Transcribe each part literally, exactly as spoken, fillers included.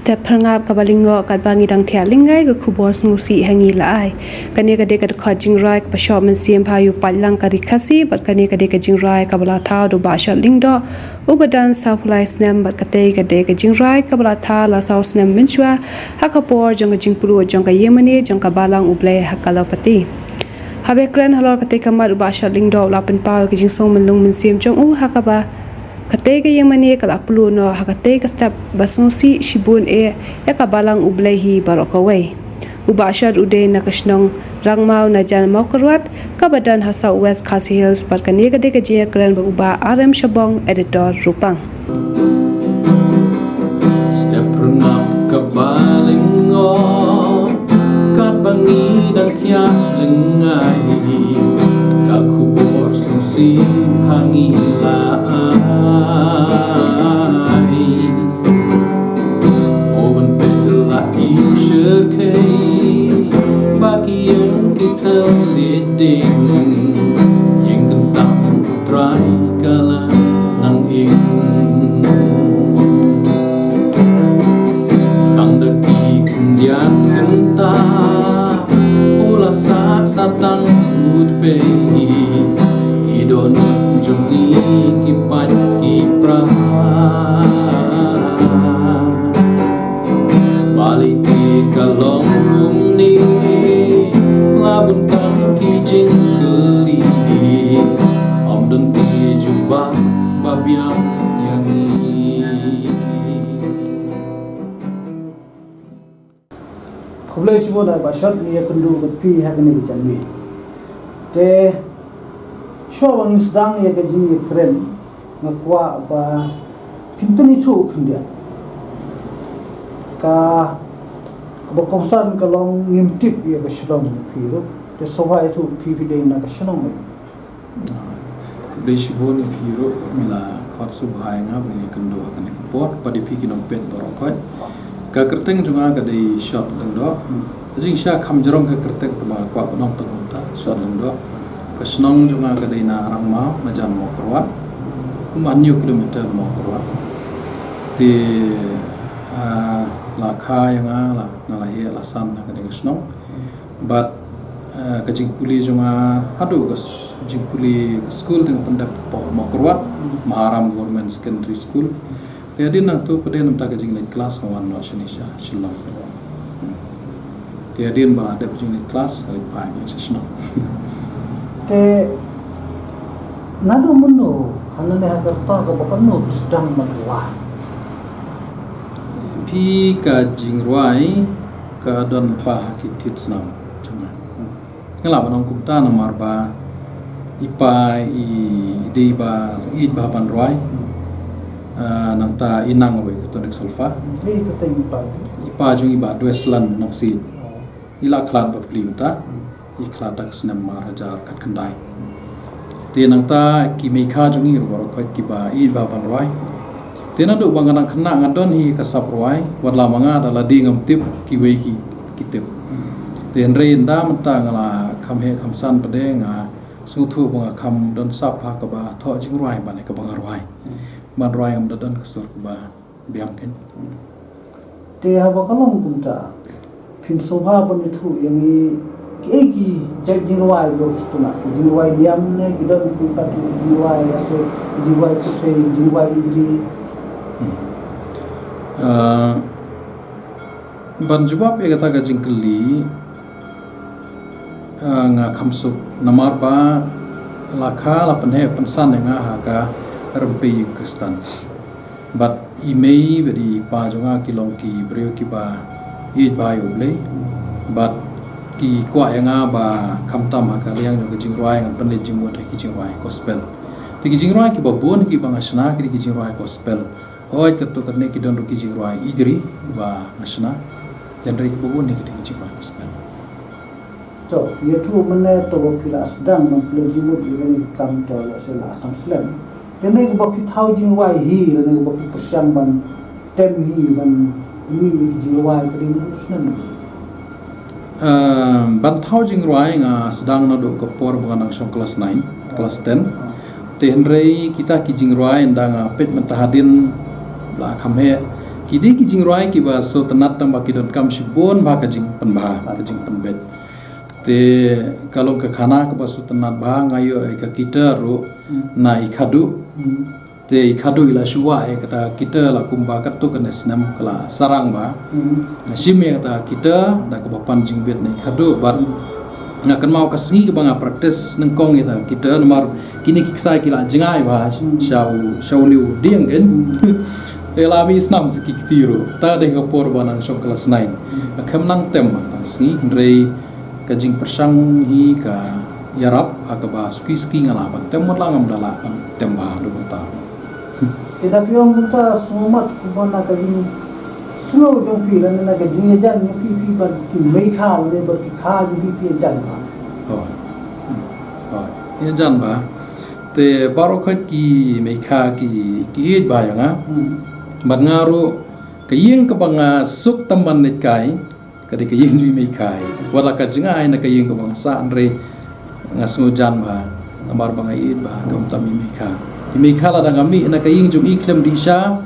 Step phyrngap kaba lyngngoh katba ngi dang thiah lyngngai, ka khubor sngewsih ha ngi la ai. Kane ka dei ka dkhot jingrwai kaba shoh mynsiem ha ïa u paidlang ka Ri Khasi, bad kane ka dei ka jingrwai kaba la thaw da u Bah Shot Lyngdoh, uba don sawphew lai snem, bad katei ka dei ka jingrwai kaba la thaw la saw snem mynshuwa, ha ka por jong ka jingpluh jong ka ïingmane jong ka Balang U Blei ha Kalaupati. Haba kren halor katei ka mat, u Bah Shot Lyngdoh u la pynpaw ïa ka jingsngewlyngngoh mynsiem jong u ha kaba katei ka ïingmane ka la pluh noh ha katei ka step ba sngewsih shibun eh ïa ka Balang U Blei hi baroh kawei. U Bah Shot u dei na ka shnong Rangmaw na jan Mawkyrwat, kaba don ha South West Khasi Hills, bad kane ka dei ka jingïakren bad u Bah R M Shabong, editor Rupang. Step phyrngap kaba lyngngoh katba ngi dang thiah lyngngai, ka khubor sngewsih ha ngi la ai. Oban pet la ki shyrkhei, ba ki ïing ki thylliej dieng, ïing kyntang U Trai ka la nang ing. Tang da ki khyndiat kynta u la sah sa tang u tpei, ki dohnud jong ngi ki pait ki pra. Balei te ka long kumne, la bun tang ki jingkylli, ym don ki jubab ba biang ïa ngi. Khublei shibun, Bah Shot, ngi ïakynduh bad phi ha kane ka janmiet. Te shuwa ba ngin sdang ïa ka jingïakren, nga kwah ba phin pynithuh khyndiat ka, kaba kongsan ka long ngim tip ïa ka shnong jong phi ruh. Te sngewbha ithuh, phi phi dei na ka shnong ei? Khublei shibun ïa phi ruh, ngi la khot sngewbha ïa nga ba ngin ïakynduh ha kane ka por, bad ïa phi ki nongpeit baroh khoit. Ka kyrteng jong nga ka dei Shot Lyngdoh. Ka jingshisha kham jrong ka kyrteng kaba nga kwah ban ong tang kumta, Shot Lyngdoh. Ka shnong jong nga ka dei na Rangmaw, na jan Mawkyrwat, kumba hynñiew kilometer na Mawkyrwat. Te, ah, la kha ïa nga, la, nga la heh la san ha kane ka shnong. Bad, eh, ka jingpule jong nga haduh ka s-, jingpule ka skul te nga pyndep hapoh Mawkyrwat, Maharam Government Secondary School. Te hadien nangta pat, namar ka jingleit klas, nga wan noh shane sha Shillong. Hmm. Te hadien ba la dep jingleit klas, nga leit phai biang sha shnong. Te naduh mynno, ha lane ha ka rta kaba katno phi sdang ban rwai? Phi, ka jingrwai ka don pat ha ki thied snam jong nga. Nga lah ban ong kumta namar ba i pa i dei ba i ba ban rwai. Ah, nangta i nang rwai ka tonic solfa. Dei ka teng i pa. I pa jong i Bah Dweslan Nongsiej. Oh. I la khlad bapli mynta. I khlad da ka snem ar hajar khatkhyndai. Te nangta ki mei kha jong i ruh baroh khoit kiba i ba ban rwai. Te naduh ba nga dang khynnah nga don hi ka sap rwai, wat la ma nga da lade ngam tip, kiwei ki, ki tip. Te hynrei ynda mynta nga la kham heh kham san pat, nga sngewthuh ba nga kham don sap ha kaba thoh jingrwai ban ïa kaba nga rwai. Ban rwai ngam da don ka sur kaba biang kein. Te haba ka long kumta, phin sngewbha ban ïathuh ïa ngi kiei ki jait jingrwai ba phi sngewtynnat, ki jingrwai niam ne ki don ki pat ki jingrwai ïa shuh, ki jingrwai pyrthei, ki jingrwai ïingri. Hmm. Ah, ban jubab ïa kata ka jingkylli, ah, nga kham suk namar ba la kha la pynheh pynsan ïa nga ha ka rympei Khristan. Bad i mei bad i pa jong nga ki long ki briew kiba ïeit bha ïa U Blei. Bad ki kwah ïa nga ba khamtam ha ka liang jong ka jingrwai ngan pynleit jingmut ha ki jingrwai gospel. Te ki jingrwai kiba bun kiba nga shna ki dei ki jingrwai gospel. Hooid, katto katne ki don ruh ki jingrwai ïingri ba nga shna. Hynrei kiba bun ki dei ki jingrwai gospel. To, ïathuh mynne to ba phi la sdang ban pynleit jingmut ïa kane ka kam, to la shu la kham slem. Te kane kaba phi thaw jingrwai hi, lane kaba phi pyrshang ban tem hi, ban mih ïa ki jingrwai, ka dei mynno u snem? Ah, ban thaw jingrwai nga sdang naduh ka por ba nga dang shong klas nine, klas ten. Te hynrei kita ki jingrwai ynda nga peit mynta hadien la kham heh, Ki dei ki jingrwai kiba sngewtynnat tang ba ki donkam shibun bha ka jingpynbha, ka jingpynbeit. Te ka long ka khana kaba sngewtynnat bha, nga ïoh ïa ka guitar ruh na i Khadu. Te i Khadu i la shu wah ïa kata ka guitar la kumba katto katne snem ka la sarang bha. Nga shim ïa kata ka guitar da kaba pan jingbit na i Khadu bad nga kynmaw ka sngi kaba nga practice nyngkong ïa kata ka guitar namar kine ki ksai ki la jngai bha sha u, sha une u dieng kan. Te la mih snam sa ki kti ruh. Ta dei ka por ba nang shong klas nine. Nga khlem nang tem tang sngi hynrei ka jingpyrshang hi ka ïarap ha kaba suki suki nga lah ban tem, mut la ngam da lah ban tem bha haduh mynta. Te da phi ong mynta sngewmat kumba na ka jingsngew jong phi lane na ka jingïajan jong phi, phi bad ki meikha lane bad ki kha jong phi, phi ïajan bha? Hooid. Hooid. Ïajan bha. Te baroh khoit ki meikha ki, ki ïeit bha ïa nga. Hmm. Bad nga ruh ka ïing kaba nga suk tam ban leit kai ka dei ka ïing jong i meikha. Wat la ka jngai na ka ïing kaba nga sah hynrei nga sngewjan bha namar ba nga ïeit bha khamtam i meikha. I meikha lada nga mih na ka ïing jong i khlem dih sha,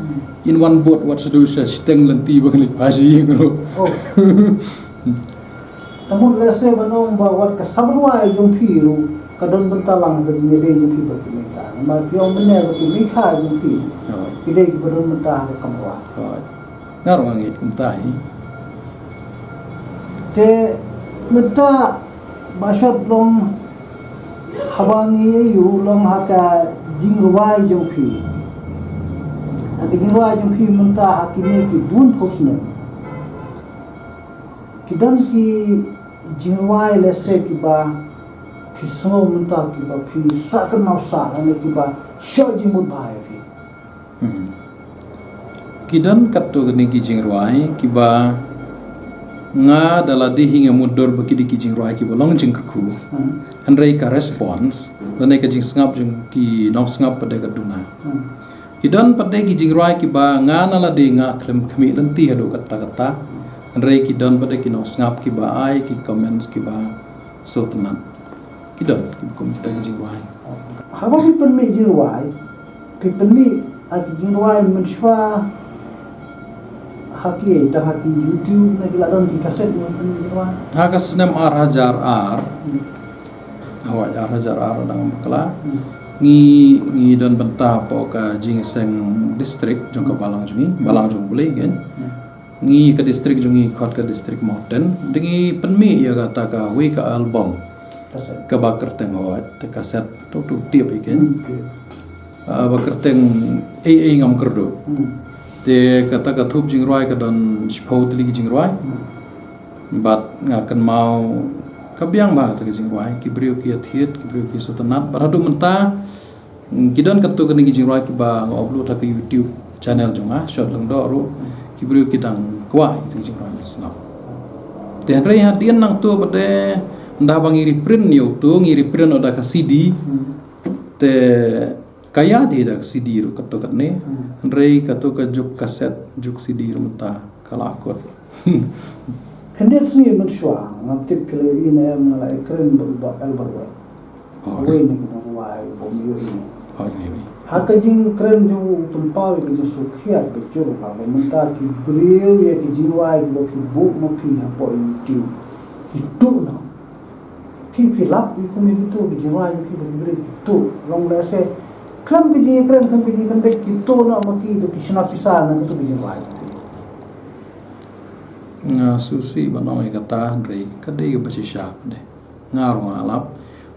in wan bud wat shaduh sha shiteng lynti ba nga leit phai sha ïing ruh. Oh. Te mut lehse ban ong ba wat ka samrwai jong phi ruh ka don bynta lang ha ka jingïadei jong phi bad ki meikha. Namar phi ong mynne ba ki meikha jong phi ki dei kiba don bynta ha ka kamrwai. Hooid. Nga ruh nga ngeit kumta hi. Te mynta Bah Shot long haba ngi ïoh long ha ka jingrwai jong phi. Ha ka jingrwai jong phi mynta ha kine ki bun phew snem. Ki don ki jingrwai lehse kiba phi sngew mynta kiba phi sah kynmaw sah lane kiba shoh jingmut bha ïa phi. Hmm. Ki don katto katne ki jingrwai kiba nga da lade hi nga mutdur ba ki dei ki jingrwai kiba long jingkyrkhu. Hmm. Hynrei ka response lane ka jingsngap jong ki nongsngap pat de ka duna. Hmm. Ki don pat de ki jingrwai kiba nga na lade nga khlem khmih lynti haduh katta katta. Hynrei ki don pat de ki nongsngap kiba ai ki comments kiba sngewtynnat. Ki don ki kum kita ki jingrwai. Haba phi pynmih jingrwai, phi pynmih, ah, ki jingrwai mynshuwa ha ki, tang ha ki YouTube ne ki la don ki kaset ne pynmih jingrwai? Ha ka snem ar hajar ar. Hmm. Hooid, ar hajar ar dang bakla. Hmm. Ngi, ngi don bynta hapoh ka jingïaseng district jong ka balang jong ngi, balang jong U Blei kan. Hmm. Ngi ka district jong ngi khot ka district Mawten. Te ngi pynmih ïa kata kawei ka album. Kaset. Kaba kyrteng, hooid, te kaset. To to tip ïa ken. Hmm, tip. Ah, ba kyrteng Ei Ei Ngam Kyrduh. Hmm. Te kata ka thup jingrwai ka don shiphew tylli ki jingrwai. Hmm. Bad nga kynmaw ka biang bha kata ka jingrwai. Ki briew ki ïathied, ki briew ki sngewtynnat. Bad haduh mynta ki don katto katne ki jingrwai kiba nga upload ha ka YouTube channel jong nga, Shot Lyngdoh ruh, ki briew ki dang kwah ïa ki jingrwai ki sngap. Te hynrei hadien nangto pat de ynda ba ngi reprint ïa uto, ngi reprint da ka C D. Hmm. Te ka ïa dei da ka C D ruh katto katne. Hmm. Hynrei kato ka juk kaset, juk C D ruh mynta ka la kut. Khyndiat sngi mynshuwa, ngam tip phi la ïohi ne em, nga la ïakren bad u Bah Albert White. Oh. Uwei na ki nongrwai bym ïohi. Oh, ïohi. Ha ka jingkren jong u, u pynpaw ïa ka jingsngewkhia ba jur, ba mynta ki briew ïa ki jingrwai kiba phi buh ma phi hapoh YouTube ki tuh noh. Phi, phi lap ïa kum ïa kito ki jingrwai kiba ki briew ki tuh. Long lehse khlem ki jingkren, khlem ki jingpynbeit, ki tuh noh ma phi, ki shna pisa na kito ki jingrwai. Nga sngewsih ban ong ïa kata hynrei ka dei kaba shisha pat de. Nga ruh nga lap.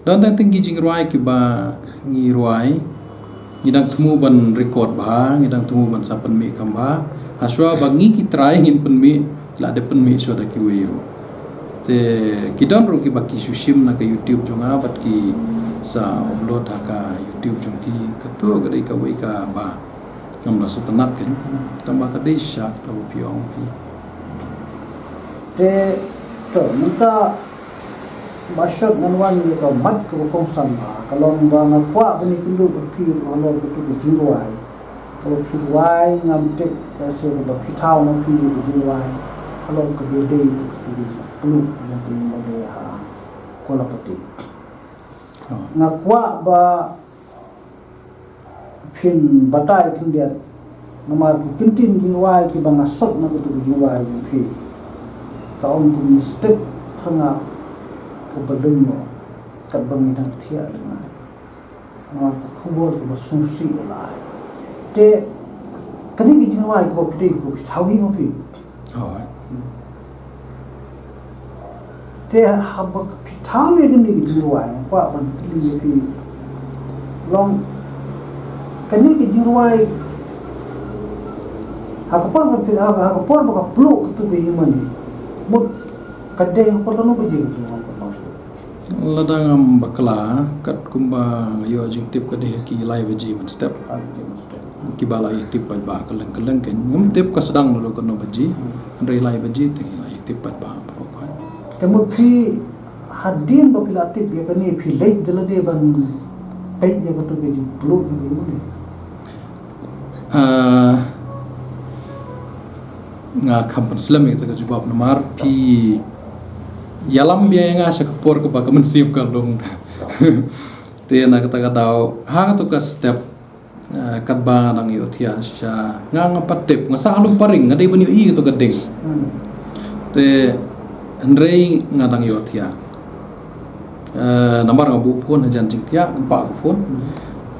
Don teng teng ki jingrwai kiba ngi rwai, ngi dang thmu ban record bha, ngi dang thmu ban sa pynmih kham bha. Hashwa ba ngi ki trai ngin pynmih, la dep pynmih shuwa da kiwei ruh. Te ki don ruh kiba ki shu shim na ka YouTube jong nga bad ki sa upload ha ka YouTube jong ki, kato ka dei kawei kaba ngam da sngewtynnat kein. Tangba ka dei shisha kaba phi ong phi. Te to mynta Bah Shot ngan wan ïa ka mat kaba kongsan bha, ka long ba nga kwah ban ïakynduh bad phi ruh halor kito ki jingrwai. Kaba phi rwai ngam tip, lehse kaba phi thaw na phi ïa ki jingrwai halor kaba ïadei bad kito ki jingpynlong jong phi lade ha Kuala Pati. Oh. Nga kwah ba phin batai khyndiat Namar ki kyntien jingrwai kiba nga sot na katu ka jingrwai jong phi, ka ong kumne: step pyrngap kaba lyngngoh katba ngi dang thiah lyngngai. Namar ka khubor kaba sngewsih la ai. Te kane ka jingrwai kaba phi dei kaba phi thaw hi ma phi. Hooid. Te haba phi thaw ïa kane ka jingrwai, nga kwah ban kylli ïa phi, long kane ka jingrwai, ha ka por ba phi, ha ka, ha ka por ba ka pluh katu ka ïing mane, mut ka dei ha ka por kano baje? Lada ngam bakla, kat kumba nga ïoh jingtip ka dei ha ki lai baje mynstep. Lai baje mynstep. Kiba la ïatip paidbah kylleng kylleng, kein ngam tip ka sdang naduh katno baje. Hynrei lai baje te la ïatip paidbah baroh khoit. Te mut phi, hadien ba phi la tip ïa kane, phi leit da lade ban peit ïa katu ka jingpluh jong ka ïing mane? Ah, nga kham pynslem ïa kata ka jubab namar phi ïalam biang ïa nga sha ka por kaba ka mynsiem ka lung. Te na kata ka daw, ha katu ka step, eh, katba nga dang ïohthiah shisha, nga, ngam pat tip, nga sah ha Lumparing, nga dei ban ïohi katu ka ding. Hmm. Te hynrei nga dang ïohthiah. Eh, namar nga buh phone hajan jingthiah, ngam pah ka phone. Hmm.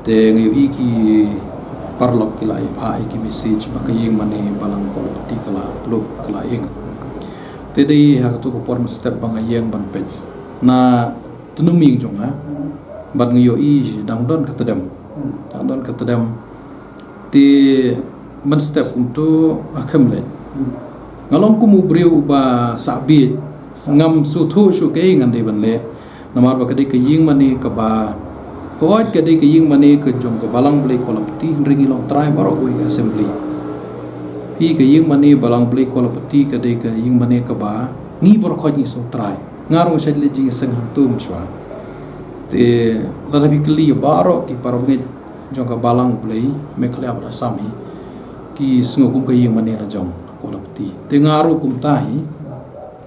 Te nga ïohi ki paralok ki la ïa phah ïa ki message ba ka ïing mane Balang Kolapati ka la pluh, ka la ing. Te dei ha katu ka por mynstep ba nga ïeng ban peit na tnum ïing jong nga. Bad nga ïohi dang don ka tdem. Dang don ka tdem. Te mynstep kumto nga khlem leit. Nga long kum u briew uba sah bieit. Ngam sngewthuh shuh kaei ngan dei ban leh. Namar ba ka dei ka ïing mane kaba, hooid, ka dei ka ïing mane ka jong ka Balang Blei Kolapati, hynrei ngi long trai baroh kawei ka assembly. Hi ka ïing mane Balang Blei Kolapati ka dei ka ïing mane kaba ngi baroh khoit ngi sngewtrai. Nga ruh nga shait leit jingïaseng hangto mynshuwa. Te lada phi kylli ïa baroh ki parabangeit jong ka Balang Blei Meghalaya bad Assam hi, ki sngew kum ka ïing mane la jong Kolapati. Te nga ruh kumta hi,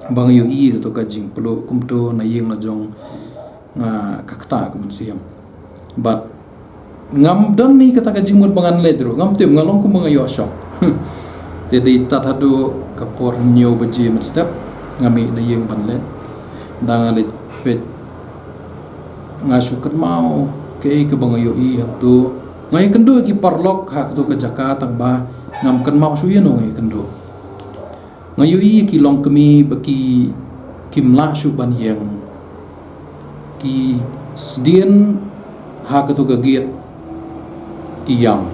ba nga ïohi katu ka jingpluh kumto na ïing la jong nga, ka kata ka mynsiem. Bad ngam don hi kata ka jingmut ba ngan leit ruh, ngam tip, nga long kumba nga ïoh shock. Te dei tad haduh ka por hynñiew baje mynstep nga mih na ïing ban leit. Da nga leit peit, nga shu kynmaw kaei kaba nga ïohi hangto. Nga ïakynduh ïa ki paralok ha kato ka jaka, tang ba ngam kynmaw shuh ïano nga ïakynduh. Nga ïohi ïa ki longkmie ba ki, kim lah shuh ban ïeng. Ki sdien ha kato ka gate ki ïam.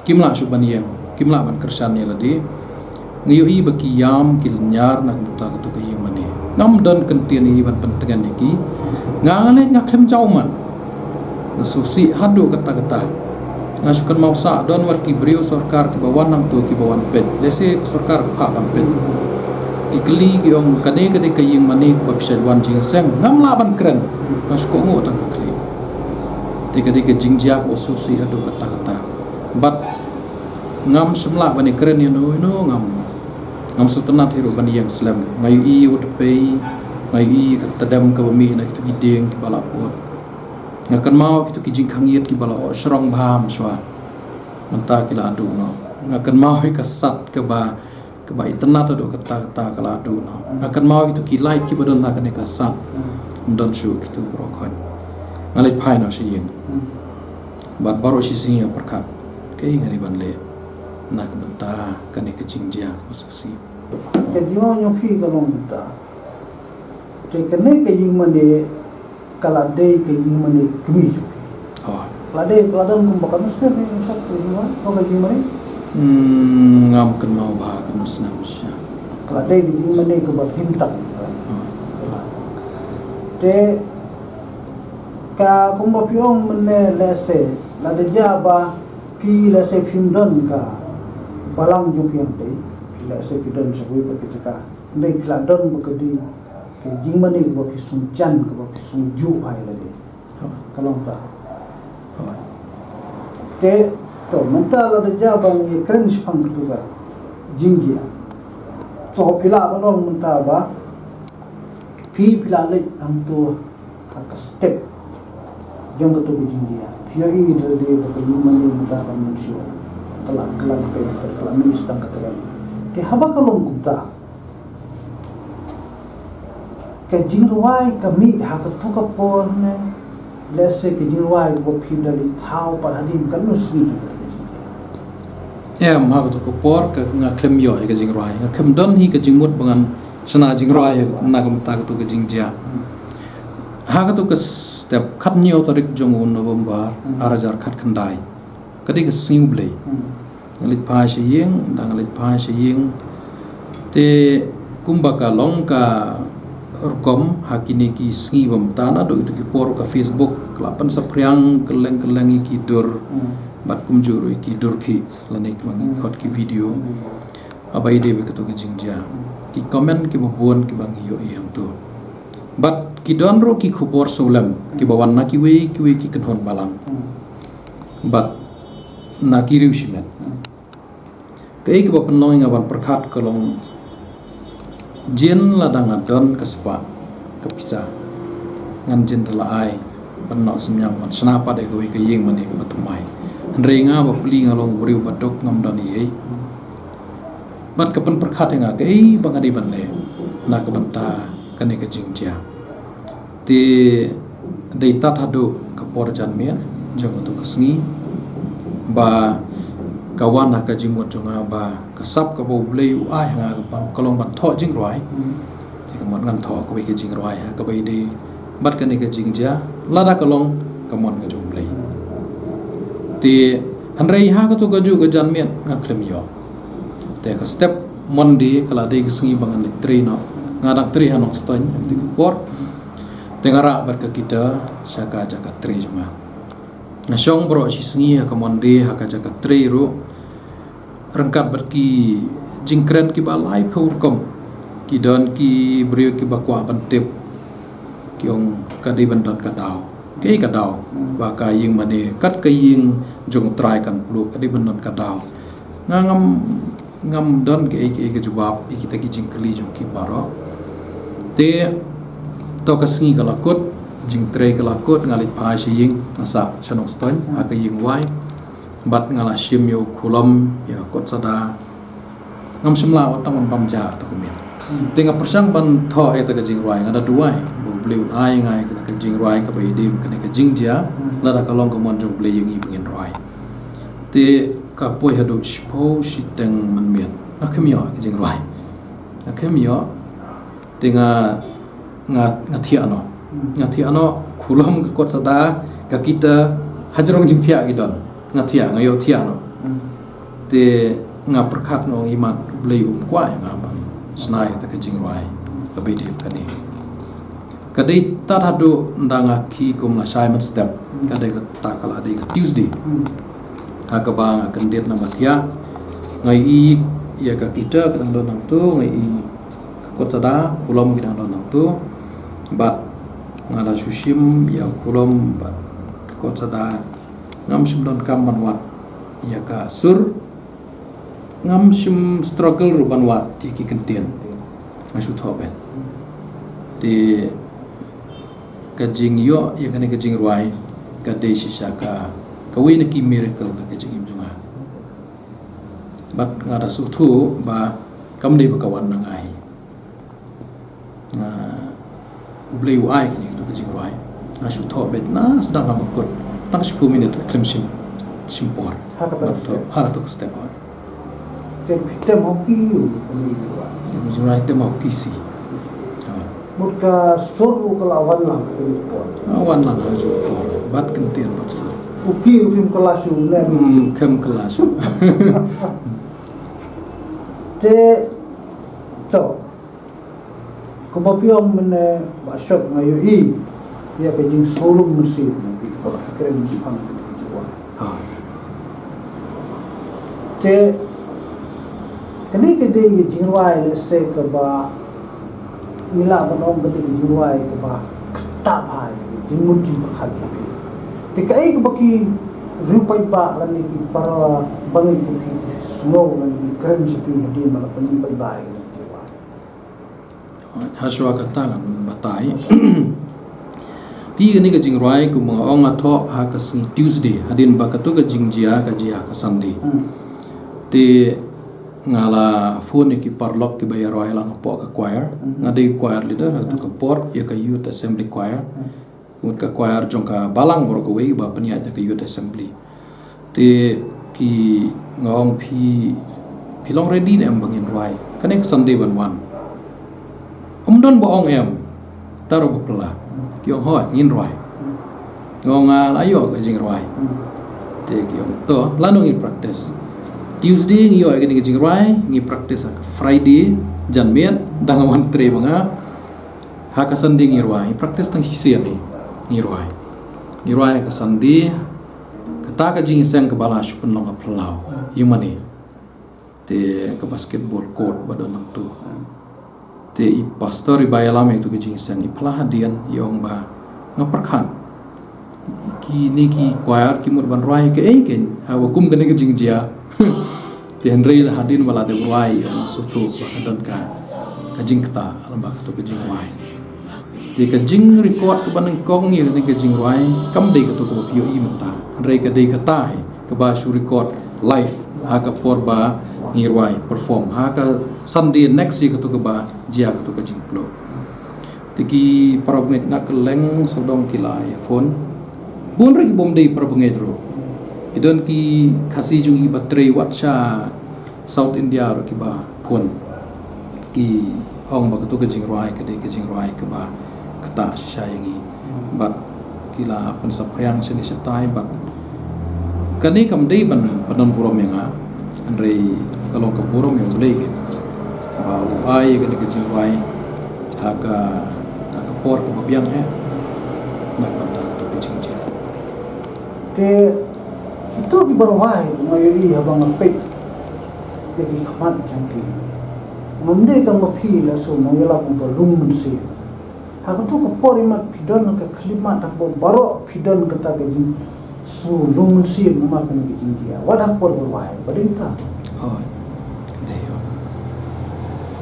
Kim lah shuh ban ïeng, kim lah ban kyrshan ïa lade. Nga ïohi ba ki ïam, ki lynñiar na ka bynta kato ka ïing mane. Ngam don kyntien ïa ban pyntngen ïa ki. Nga, nga leit nga khlem jaw man. Nga sngewsih haduh katta katta. Nga shu kynmaw sah don wat ki briew sorkar kiba wan hangto kiba wan peit. Lehse ka sorkar ka phah ban peit. Ki kylli ki ong, kane ka dei ka ïing mane kaba phi shait wan jingïaseng? Ngam lah ban kren. Nga shu kohnguh tang ka khlieh. Te ka dei ka jingjia kaba sngewsih haduh katta katta. Bad ngam shym lah ban ïakren ïano ïano, ngam, ngam sngewtynnat hi ruh ban ïeng slem. Nga ïohi ïa u dpei, nga ïohi ka tdem kaba mih na kito ki dieng kiba la put. Nga kynmaw kito ki jingkhang ïit kiba la oh shrong bha mynshuwa. Mynta ki la haduh noh. Nga kynmaw ïa ka sat kaba, kaba itynnat haduh katta katta ka la haduh noh. Nga kynmaw kito ki light kiba don ha kane ka sat. Ym don shuh kito baroh khoit. Nga leit phai noh sha ïing. Bad baroh shisien nga pyrkhat, kaei nga dei ban leh na ka bynta kane ka jingjia kaba sngewsih. Ka jingong jong phi ka long mynta, te kane ka ïing mane ka la dei ka ïing mane kmie jong phi. Oh. Ka la dei, ka la don kumba katno snem phi shong ha ka ïing mane? Hmm, ngam kynmaw bha katno snem shisha. Ka la dei ka ïing mane kaba phim tang. Oh. Te ka kumba phi ong mynne, lehse lada jia ba phi, lehse phim don ka balang jong phi hangtei, lehse phi don sha kawei pat ka jaka, hynrei phi la don ba ka dei ka ïing mane kaba phi sngewjan, kaba phi sngewjuh bha ïa lade. Ka long ta. Te to, mynta lada jia ba ngi ïakren shaphang kato ka jingjia, to phi lah ban ong mynta ba phi, phi la leit hangto ha ka step jong kato ka jingjia. Phi ïohi da lade ba ka ïing mane mynta kam mynshuwa. ka la klang peit, ka la mih sha tang ka tren. Te haba ka long kumta, ka jingrwai ka mih ha kato ka por ne, lehse ka jingrwai kaba phi da leit thaw pat hadien katno sngi ka jingrwai? Em, ha kato ka por ka nga khlem ïoh ïa ka jingrwai. Nga khlem don hi ka jingmut ba ngan shna jingrwai na ka bynta kato ka jingjia. Ha kato ka step, khathynñiew tarik jong u November, Hmm. ar hajar khatkhyndai. Ka dei ka sngi U Blei. Hmm. Nga leit phai sha ïing, da nga leit phai sha ïing. Te kumba ka long ka rukom ha kine ki sngi ba mynta, naduh ito ki por ka Facebook ka la pynsaphriang kylleng kylleng ïa ki dur. Hmm. Bad kumjuh ruh ïa ki dur khih lane ki ba ngi Hmm. khot ki video. Hmm. Haba ïadei bad kato ka jingjia. Hmm. Ki comment kiba bun kiba ngi ïohi hangto. Bad ki don ruh ki khubor sawlem kiba wan na kiwei kiwei ki kynhun balang. Hmm. Bad na ki riew shimet. Hmm. Kaei kaba pynlong ïa nga ban pyrkhat ka long, jin lada nga don ka spah ka pisa, ngan jin da la ai ban noh synñiang ban shna pat ïa kawei ka ïing mane kaba thymmai. Hynrei nga bapli nga long u briew ba duk, ngam don ei ei. Bad ka pynpyrkhat ïa nga kaei ba nga dei ban leh na ka bynta kane ka jingjia. Te dei tad haduh ka por janmiet jong kato ka sngi ba ka wan ha ka jingmut jong nga ba ka sap kaba U Blei u ai ha nga ka long ban thoh jingrwai. Hmm. Te ka mut ngan thoh kawei ka jingrwai ha kaba ïadei bad kane ka jingjia, lada ka long ka mon ka jong U Blei. Te hynrei ha kato kajuh ka janmiet nga khlem ïoh. Te ka step Monday ka la dei ka sngi ba ngan leit trei noh. Nga dang trei ha Nongstoiñ ha kata ka por. Te nga rah bad ka kita sha ka jaka trei jong nga. Nga shong baroh shi sngi ha ka Monday ha ka jaka trei ruh. Ryngkat bad ki jingkren kiba laiphew rukom. Ki don ki briew kiba kwah ban tip. Ki ong ka dei ban don ka daw. Kaei ka daw? Ba ka ïing mane kat ka ïing jong U Trai kan pluh, ka dei ban don ka daw. Nga ngam, ngam don kaei kaei ka jubab ïa kita ki jingkylli jong ki baroh. Te to ka sngi ka la kut, jingtrei ka la kut, nga leit phai sha ïing, nga sah sha Nongstoiñ ha ka ïing wai. Bad nga la shim ïa u khulom, ïa ka kot sada. Ngam shym lah wat tang ban bam ja kato ka miet. Hmm. Te nga pyrshang ban thoh ïa kata ka jingrwai, nga da duwai ba U Blei un ai ïa nga ïa kata ka jingrwai kaba ïadei bad kane ka jingjia. Hmm. Lada ka long ka mon jong U Blei ïa ngi ba ngin rwai. Te ka poi haduh shiphew shiteng mynmiet, nga khlem ïoh ka jingrwai. Nga khlem ïoh. Te nga, nga, nga thiah noh. Hmm. Nga thiah noh, khulom, ka kot sada, ka kita, hajrong jingthiah ki don. Nga thiah, nga ïoh thiah noh. Hmm. Te nga pyrkhat noh, imat U Blei um kwah ïa nga ban shna ïa kata ka jingrwai kaba ïadei bad kane. Ka dei tad haduh ynda nga khie kum lashai mynstep. Hmm. Ka dei kata ka la dei ka Tuesday. Hmm. Ha kaba nga kyndit na ba thiah, nga ïohi ïa ka kita ka dang don hangto, nga ïohi ka kot sada, khulom ki dang don hangto. Bad nga la shu shim ïa u khulom bad ka kot sada, ngam shym donkam ban wad ïa ka sur, ngam shym struggle ruh ban wad ïa ki kyntien. Nga shu thoh beit. Te ka jingïoh ïa kane ka jingrwai ka dei shisha ka, kawei na ki miracle ha ka jingim jong nga. Bad nga da sngewthuh ba kam dei ba ka wan na nga hi. Nga, U Blei u ai kane kato ka jingrwai. Nga shu thoh beit na sdang haba kut. Tang shiphew minit khlem shim, shim por. Ha kato ka step. Ha kato ka step, ha. Te phi tem ha u key u kane ka jingrwai? Ka jingrwai tem ha u key C. Ha. Mut ka sur ruh ka la wan lang ha kane ka por. Ah, wan lang ha kajuh ka por. Bad kyntien bad sur. U key ruh phim kylla shuh ne? Hmm, khlem kylla shuh. Te, to. Kumba phi ong mynne, ba shot nga ïohi ïa ka jingsngewlum mynsiem, phi kren shaphang ka jingrwai. Ah. Te kane ka dei ka jingrwai, lehse kaba ngi lah ban ong ka dei ka jingrwai kaba ktah bha ïa ka jingmut jingpyrkhat jong phi. Te kaei kaba ki riew paidbah lane ki para bangeit jong phi ki sngew lane ki kren sha phi hadien ba la pynpaidbah ïa ka jingrwai? Hashwa kata ngan batai. Phi, kane ka jingrwai kumba nga ong nga thoh ha ka sngi Tuesday, hadien ba kato ka jingjia ka jia ha ka Sunday. Hmm. Te nga la phone ïa ki paralok kiba ïa rwai lang hapoh ka choir. Nga dei choir leader ha katu ka por ïa ka Youth Assembly Choir. Mut ka choir jong ka balang baroh kawei ba pynïaid da ka Youth Assembly. Te ki nga ong, phi, phi long ready ne em ba ngin rwai? Kane ka Sunday ban wan. Ym don ba ong em. Tang ruh ba phylla. Ki ong, hooid, ngin rwai. Nga ong, nga la ïoh ka jingrwai. Te ki ong, to, lano ngin practice? Tuesday ngi ïoh ïa kane ka jingrwai, ngi practice ha ka Friday janmiet, dang wan trei ba nga. Ha ka Sunday ngi rwai, ngi practice tang shisien hi. Ngi rwai. Ngi rwai ha ka Sunday, kata ka jingïaseng kaba la shu pynlong ha phyllaw. Ïa mane. Te ka basketball court ba don hangto. Te i pastor iba ïalam ïa katu ka jingïaseng i phla hadien, i ong ba nga pyrkhat. Kine ki choir ki mut ban rwai kaei kein, ha ba kum kane ka jingjia. Te hynrei la hadien ba la dep rwai, i ong sngewthuh ba ka don ka, ka jingkata, lem bad katu ka jingrwai. Te ka jingrecord kaba nyngkong ïa kane ka jingrwai, kam dei katu kaba phi ïohi mynta. Hynrei ka dei kata hi, kaba shu record live, ha ka por ba ngi rwai, perform. Ha ka Sunday next ïa katu kaba jia katu ka jingpluh. Te ki parabangeit na kylleng sawdong ki la ïa phone. Bun ruh ki bym dei parabangeit ruh. Ki don ki Khasi jong ngi ba trei wat sha South India ruh kiba phone. Ki ong ba katu ka jingrwai ka dei ka jingrwai kaba kata shisha ïa ngi. Bad ki la pynsaphriang shane shatai bad kane kam dei ban, ban don burom ïa nga. Hynrei ka long ka burom ïa U Blei kein. Ba u ai ïa kane ka jingrwai ha ka, ha ka por kaba biang hi. Na ka bynta katu ka jingjia. Te kito kiba rwai, nga ïohi haba nga peit ïa ki khmat jong ki. Ngam dei tang ma phi, la shu nongïalam uba lung mynsiem. Ha kato ka por imat phi don ka khyllipmat, ha kaba baroh phi don kata ka jingsngew lung mynsiem namar kane ka jingjia. Wat ha ka por ba rwai, ba dei ta. Hooid. Ka dei, hooid.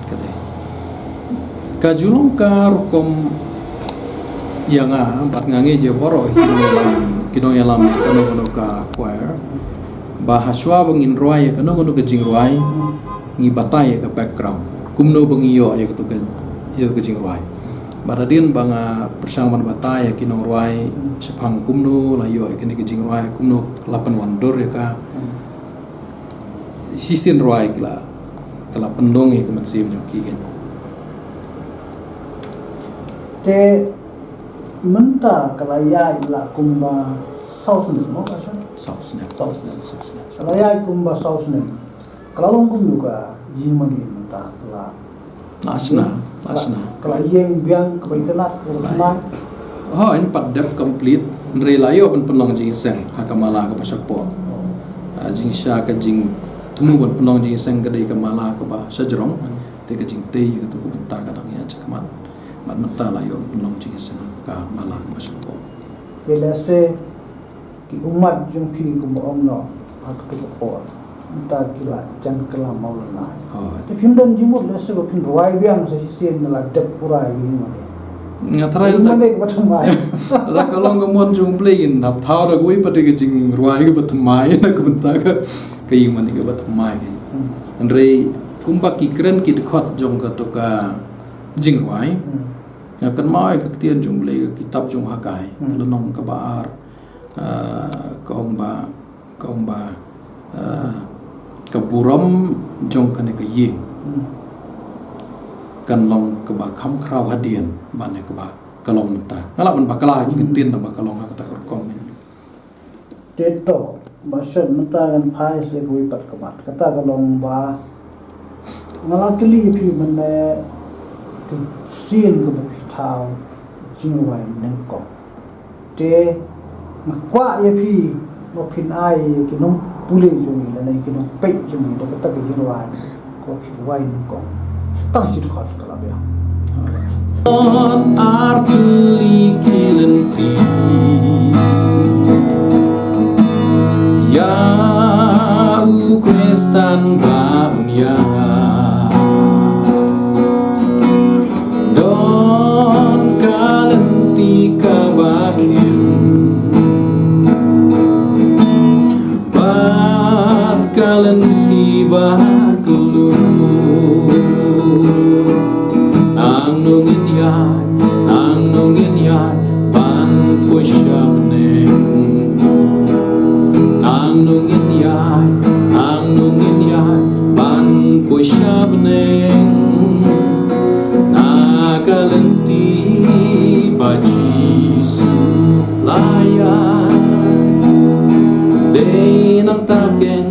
Ka dei. Ka ju long ka rukom ïa nga, bad nga ngeit ïa baroh ki nongïalam, ki nongïalam kano kano ka choir. Ba hashwa ba ngin rwai ïa kano kano ka jingrwai, ngi batai ïa ka background. Kumno ba ngi ïoh ïa kato ka, ïa ka jingrwai. Bad hadien ba nga pyrshang ban batai ïa ki nongrwai shaphang kumno la ïoh ïa kane ka jingrwai, kumno la pynwandur ïa ka. Shisien rwai ki la, ka la pynlong ïa ka mynsiem jong ki kein. Te mynta ka la ïaid la kumba saw snem, mo, ka sa? Saw snem. Saw snem. Saw snem. Ka la ïaid kumba saw snem. Ka la long kumno ka jingmane mynta ka la. La shna, la shna. Ka la ïeng biang kaba itynnad, kaba thymmai. Hooid, yn pat dep complete. Hynrei la ïoh ban pynlong jingïaseng ha ka mala kaba shapoh. Ah, jingshisha ka jingthmu ban pynlong jingïaseng ka dei ka mala kaba shajrong. Te ka jingtei ïa kato ka bynta ka dang ïaid shakhmat. Bad mynta la ïoh ban pynlong jingïaseng ha ka mala kaba shapoh. Te lehse ki ummat jong phi kumba ong noh ha kato ka por. Mynta ki la jan kylla mawlynnai. Hooid. Te phim don jingmut lehse ba phin rwai biang sa shisien, la dep pura ïa ki mane. Nga tharai ïa ki mane kaba thymmai. La ka long ka mon jong U Blei, ngin hap thaw da kawei pat ka jingrwai kaba thymmai na ka bynta ka, ka ïing mane kaba thymmai. Hmm. Hynrei kumba ki kren ki dkhot jong kato ka jingrwai. Hmm. Nga kynmaw ïa ka ktien jong U Blei, ka kitab jong u Hagai, hmm, ka lynnong kaba ar. Ah, ka ong ba, ka ong ba, ah, ka burom jong kane ka ïing, hmm, kan long kaba kham khraw hadien ban ïa kaba ka long mynta. Nga lah ban bakla ki, hmm, ktien da ba ka long ha kata ka rukom. Te to, ba shet mynta ngan phai sha kawei pat ka mat. Kata ka long ba nga la kylli ïa phi mynne ka sien kaba phi thaw jingrwai nyngkong. Te nga kwah ïa phi ba phin ai ïa ki nongpule jong ngi lane ki nongpeit jong ngi da kata ka jingrwai. Ko phi rwai nyngkong. Tang shi dkhot ka la biang. Don ar tylli ki lynti ïa u Khristan ba un ïa. Don ka lynti kaba khim bad ka lynti Nangno ngin ïaid ban poi sha bneng. Nangno ngin ïaid, nangno ngin ïaid ban poi sha bneng. Na ka lynti ba Jisu la ïaid. Dei nangta keiñ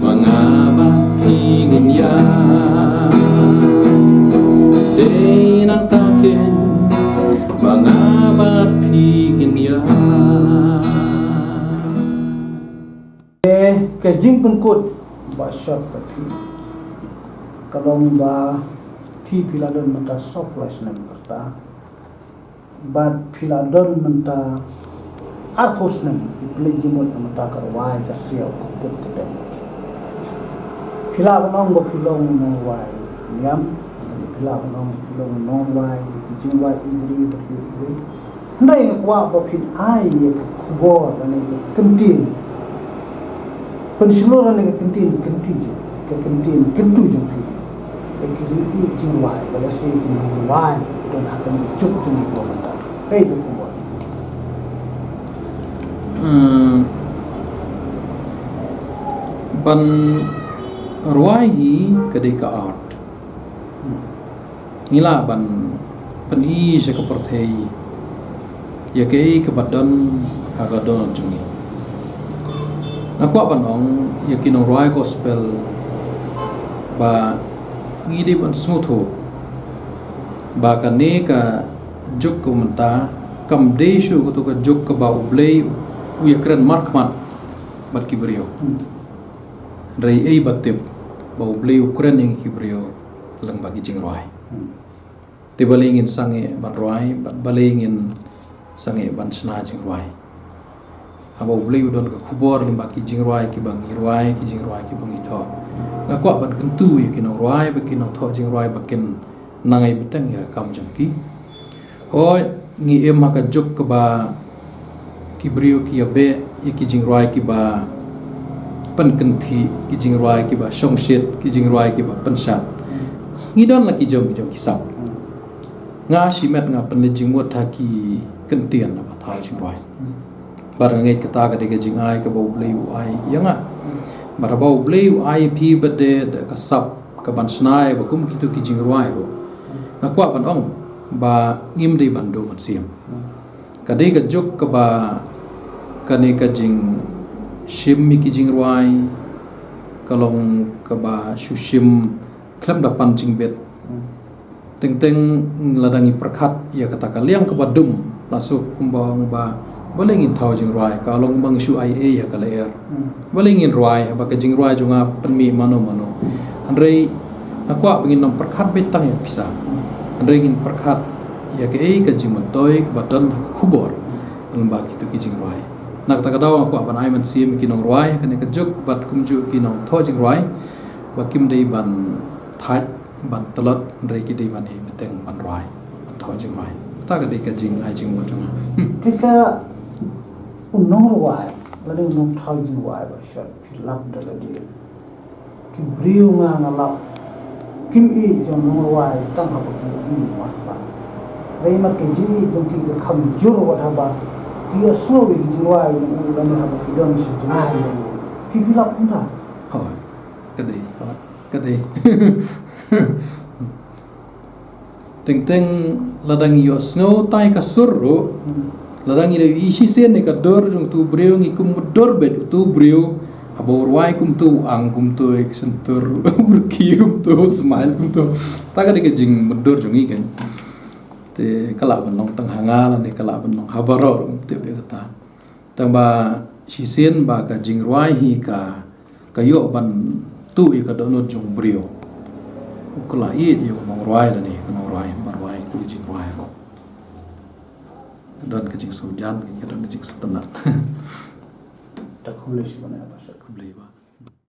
ba nga bad phi ngin ïaid. Dei nangta keiñ ba nga bad phi ngin ïaid. Te ka jingpynkut ba short ka phi ka long ba phi phi la don mynta sawphew lai snem ka rta. Bad phi la don mynta arphew snem, phi pynleit jingmut na mynta ka rwai ka siaw ka kut ka dem. Phi lah ban ong ba phi long u nongrwai niam, phi lah ban ong ba phi long u nongrwai ki jingrwai ïeit ri bad ki ïeit ri. Hynrei nga kwah ba phin ai ïa ka khubor lane ka kyntien. Pynshlur lane ka kyntien, kyntien jong, ka kyntien kyntu jong phi. Ïa ki riew ïeit jingrwai, ba lehse ki nongrwai, don ha kane ka juk jong ngi ba mynta. Kaei ka khubor? Hmm, ban rwai hi ka dei ka art. Ngi lah ban pyni sha ka pyrthei ïa kaei kaba don ha ka dohnud jong ngi. Nga kwah ban ong ïa ki nongrwai gospel ba ngi dei ban sngewthuh ba kane ka juk ka mynta kam dei shuh kato ka juk kaba U Blei u ïakren markhmat bad ki briew. Hynrei ei ba tip ba U Blei u kren ïa ngi ki briew lyngba ki jingrwai. Te balei ngin sangeh ban rwai, bad balei ngin sangeh ban shna jingrwai? Haba U Blei u don ka khubor lyngba ki jingrwai kiba ngi rwai, ki jingrwai kiba ngi thoh. Nga kwah ban kyntu ïa ki nongrwai bad ki nongthoh jingrwai ba kin nang ai bteng ïa ka kam jong ki. Hooid, ngi im ha ka juk kaba ki briew ki ïa beh ïa ki jingrwai kiba pynkynthih, ki jingrwai kiba shongshit, ki jingrwai kiba pynshad. Ngi don la ki jong ki jong ki sap. Nga shimet nga pynleit jingmut ha ki kyntien ba thaw jingrwai. Bad nga ngeit kata ka dei ka jingai kaba U Blei u ai ïa nga. Bad haba U Blei u ai phi ba dei da ka sap ka ban shna ïa ba kum kito ki jingrwai ruh, nga kwah ban ong ba ngim dei ban duh mynsiem. Ka dei ka juk kaba kane ka jingshim ïa ki jingrwai ka long kaba shu shim khlem da pan jingbit. Teng teng lada ngi pyrkhat ïa kata ka liang kaba dum, la suk kumba ong ba balei ngin thaw jingrwai, ka long ba ngi shu ai ei ïa ka lyer. Balei ngin rwai, ba ka jingrwai jong nga pynmih mano mano. Hynrei nga kwah ba ngin nym pyrkhat beit tang ïa pisa. Hynrei ngin pyrkhat ïa kaei ka jingmyntoi kaba don ha ka khubor lyngba kito ki jingrwai. Na kata ka daw nga kwah ban ai mynsiem ïa ki nongrwai kane ka juk bad kumjuh ki nongthoh jingrwai ba kim dei ban thait ban tlot, hynrei ki dei ban ïa bteng ban rwai, ban thoh jingrwai. Kata ka dei ka jingai jingmut jong nga. Te ka u nongrwai lane u nongthaw jingrwai ba shot phi lap da lade. Ki briew nga nga lap kim ïeit jong nongrwai tang haba ki ïeit markhmat. Hynrei mat ka jingïeit jong ki ka kham jur wat haba ki ïohsngew ïa ki jingrwai jong u lane haba ki don sha jngai jong u. Ki phi lap kumta. Hooid, ka dei, hooid, ka dei. Teng teng lada ngi ïohsngew tai ka sur ruh, lada ngi la ïohi shisien ïa ka dur jong uto u briew, ngi kum mutdur beit uto u briew haba u rwai kumto, u ang kumto ïa ka shyntur, u rkhie kumto, u smile kumto. Kata ka dei ka jingmutdur jong ngi kan. Te ka lah ban long tang ha nga lane ka lah ban long ha baroh ruh, tip ïa kata. Tang ba shisien ba ka jingrwai hi ka, ka ïoh ban tuh ïa ka dohnud jong u briew. U ka la ïeit ïa u nongrwai lane ka nongrwai ba rwai tuh jingrwai. Ka don ka jingsngewjan, ka don ka jingsngewtynnat. Ta khublei shibun ïa ba shot. Khublei ba.